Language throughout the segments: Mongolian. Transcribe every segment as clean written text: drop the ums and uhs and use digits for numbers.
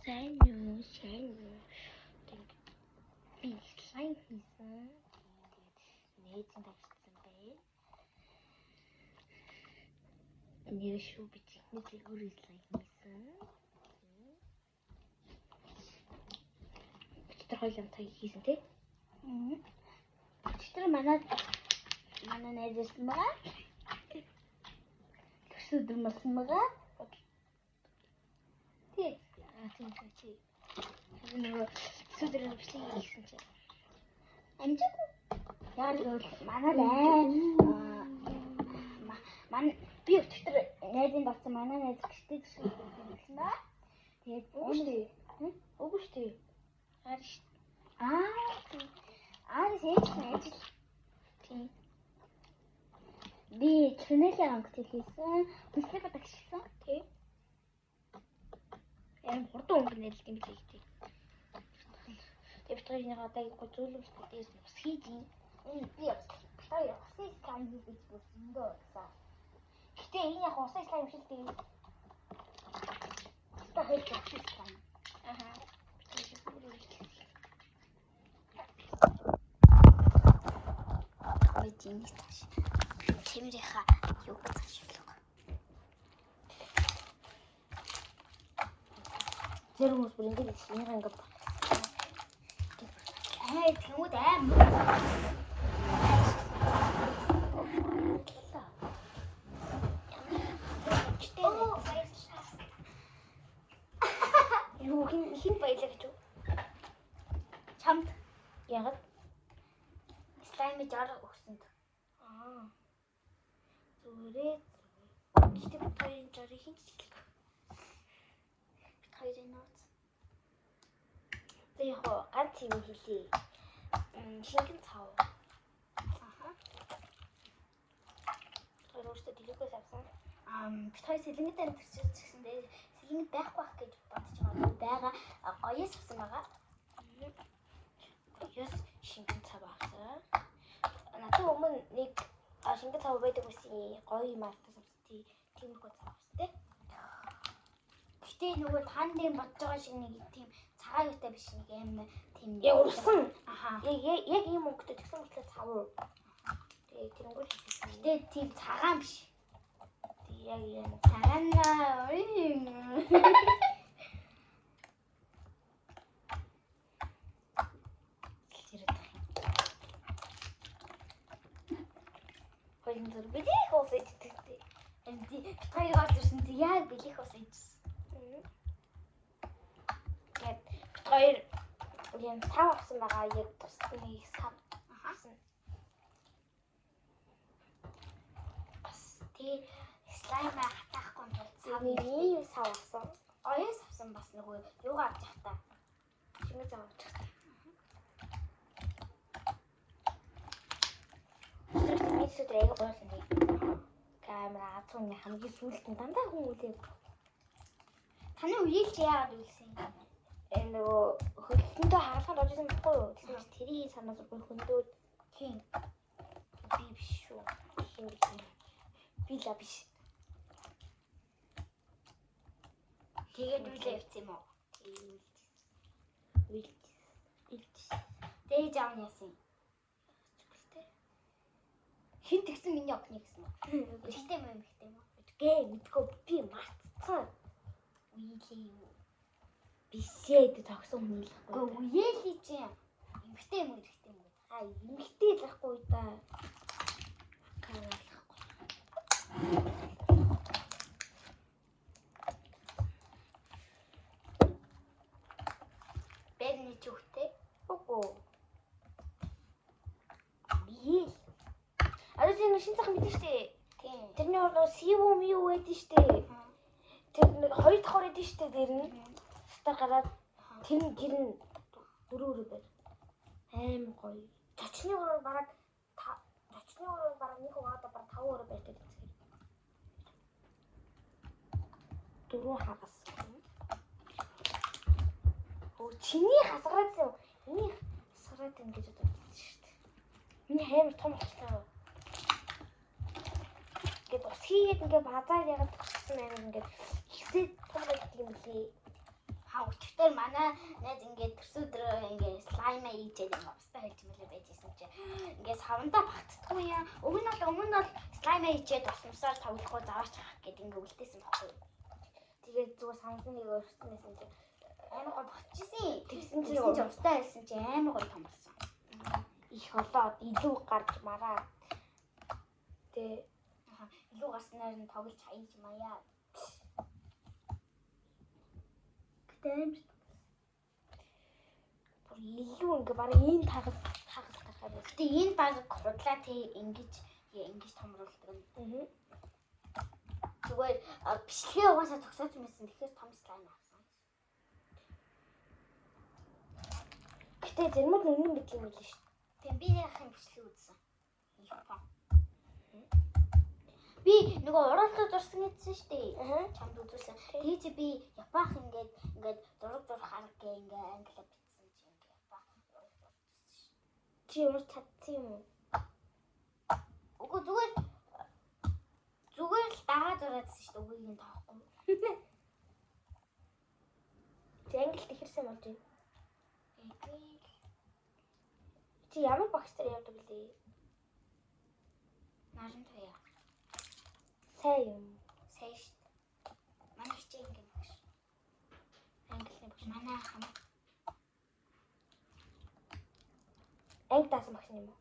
Сайн уу, сайн уу. Би слайм хийсэн. Тэгээд нээзэн тавьчихсан байна. Нэр шүү би чихнээсээ өөрөө слайм хийсэн. Өчигдөр хоёр амтаа хийсэн тий? Өчигдөр манай найз ирсэн байгаа. Өчигдөр болсон байгаа. Тий. Аа тийм тийм. Тэр нөгөө өчигдөр бичлэг хийсэн чинь. Амжаагүй. Яг л манай манай би өчигдөр найзын болсон манай найз гэртээ гэсэн ба. Тэгээд Үгүй шүү дээ. Үгүй шүү дээ. Аа шүү. Аа сэж ажил. Тийм. Би чүнэлээ өнгөтэй хийсэн. Бүслэг багшсан. Тий. Яг хурдан өнгө нээлт юм билээ гэдэг. Тэгээд бид хоёрын одоо гоо зүйлүүл дээрс нь ус хийж юм. Энэ би хоёр усын слайм хийж бүрсэндөө болсон. Гэтэ энэ яг усын слайм шиг дээ. Та хоёр усын слайм. Аха. Бид хоёр өөрөө хийсэн. Бид энийг цааш. Тэмрийнхаа юг цааш явуулах. Зэрэг хүмүүс бүр ингэж энийг ингээд Аа тэнгууд аим. Юу хин баялаа гэж үү? Чамд Ягаад? слайм жар өгсөнд. Аа. Зүгээрээ зүгээр. Гэтэ бид хоёрын жарыг хин ч хэлэх. Бид хоёрын нууц. За яг гоо ганц юм хэлье. Шингэн цав. Аха. Хоёр өөртөө дэлгүүрээс авсан. Бид хоёр сэлэнгэд амьдарч гэсэн дээр сэлэнгэд байхгүй байх гэж бодож байгаа. Байгаа гоёс авсан байгаа. Гоёс шингэн цав авсан. Надад өмнө нэг шингэн цав байдаг байсан гоё юм автаас авсан. Тиймэрхүү цав авсан тий. Гэтэ нөгөө танд бодож байгаа шиг нэг тийм цагаан юутай биш нэг юм тийм Яг урсан. Аха. Яг ийм өнгөтэй тэгсэн мөртлөө цав уу. Тэгээ тэрнгүүр хийсэн. Гэтэ тийм цагаан биш. Тэг яг юм. Цагаан аа. Хоёрын зүр бэлэх ус иддэг. Бид хоёр орж ирсэн чи яг бэлэх ус идсэн. Тэгээд бид хоёр юм сав авсан байгаа яг тусдаа нэг сав авсан. Бас тий слайм хатаахгүй тул Сав нэг ийм сав авсан. Гоёс авсан бас нөгөө юугаа авч явах та. Шингэн цав авч явах. Миний сүдэр аяга гоёлсон тий. Камера азууны хамгийн сүүлд нь дандаа хүн үлээ. Таны үеэл чи яагаад үлсэн юм? Энэ нөгөө хөлтөндөө хагалгаанд орж исэн байхгүй юу? Тэгсэн чинь тэрийг санаа зовгүй хөндөд Тийм. Би биш шүү. Хин бэ? Би ла биш. Тэгээд үлээ явсан юм уу? Үлдсэн. Үлдсэн. Дээж аав нь яасан юм? Зүгэлтэй. Хин тэгсэн миний охины гэсэн үү? Эрэгтэй юм эмэгтэй юм уу? Гэ мэдгүй би мартцсан. Үеэлээ юу? Бишээ тэ тогсон хүн л байхгүй. Үгүй үеэлээ чи эмэгтэй юм уу эрэгтэй юм уу? А эмэгтэй л байхгүй да. Камерлахгүй. Бэрний чүхтэй. Үгүй. Биел. Одоо чи нэг шин цах мэдэн штэ. Тийм. Тэрний орноо сиву миу байдэн штэ. Тэр нэг хоёр давхар байдэн штэ тэр нь. Стар гараад тэр нь дөрөв өрөө байр. Аим гоё. Цочны өрөө бараг цочны өрөө бараг нэг хуваагаад бараг 5 өрөө байртай тэнцгээр. Дөрөв хагас. Өө чиний хасгараад юм. Миний хасгараад юм гэж бодсон шүү дээ. Миний амар том болчихлоо. Ингээд ус хийгээд ингээд базаар ягаад гэсэн амар ингээд ихсээ том байдаг юм лээ. Ха өчигдөр Тэр манай найз ингээд төрсөн өдрөө ингээд слайм ийжээд ингээд устаа хийж мэлээ байж исэн чи ингээд савндаа багтдаггүй юм. Өмнө нь бол слайм ийжээд усмсаар тоглохгүй заваач хах гэд ингээд үлдээсэн байхгүй юу. Тэгээд зүгээр савнсан нэг өрсөн байсан чи амар гой багтчихсэн. Тэгсэн чи Тэгсэн чи устаа хэлсэн чи амар гой том болсон. Их болоод илүү гарч мараа. Тэ илүү гарснаар нь тоглож хаяж маяа. Гэтэ амар бүр илүү ингээ бараг энэ тагас гарахаар байсан. Гэтэ энэ баг худлаа тэ ингэж томруулдаг юм. Зүгээр бичлэгээ угаасаа зогсоож байсан. Тэгэхээр том слайм авсан. Гэтэ зарим нь үнэн мэдлэг юм л шүү. Тийм би яахын бичлэг үзсэн. Япон. Би нөгөө уралдаа зурсан гэсэн шүү дээ. Чамд үзүүлсэн. Тэгээ чи би Японх ингээд зураг зурх арга гэ ингээ англиар бичсэн чи ингээ Япон ураг зурчихсан шүү. Чи ямар чадсан юм уу? Үгүй зүгээр л дагаа зураадсэн шүү дээ. Үгийг нь тоохгүй. Чи англи ихэрсэн болж байна. Эгүй. Чи ямар багш нар явдаг лээ? Наран туяа. Сайн юм. Сайн шүү дээ. Манай хичээл ингээ багш. Английн багш. Манай хам. Анги даасан багш юм уу?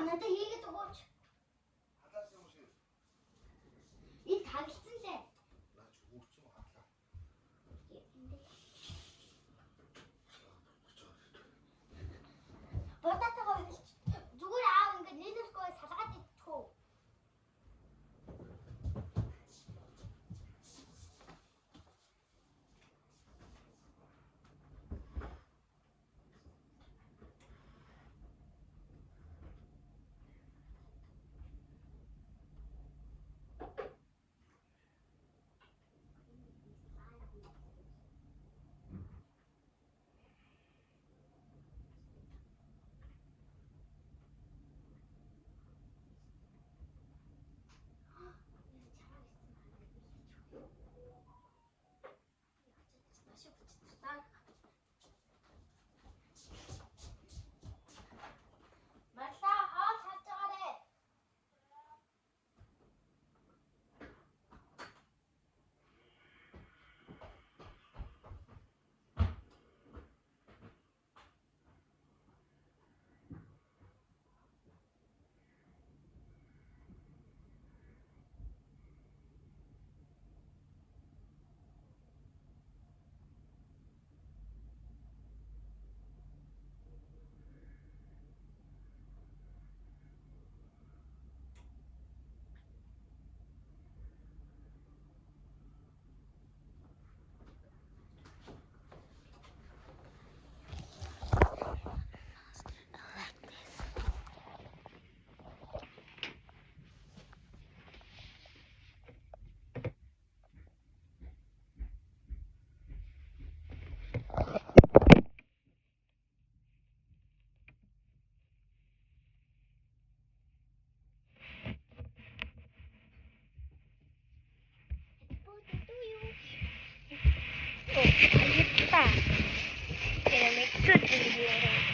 Надад хийгээд өгөөч. Халаас юм шиг. Энэ тагалцсан лээ. Наа чи хүүрцэн хадлаа. Будаатайгаа хэлж. Зүгээр аав ингээд нийлүүлэхгүй салгаад идчих үү? Марлаа хоол харж байгаарэ. Баярлалаа. Тэр мэдсэн юм.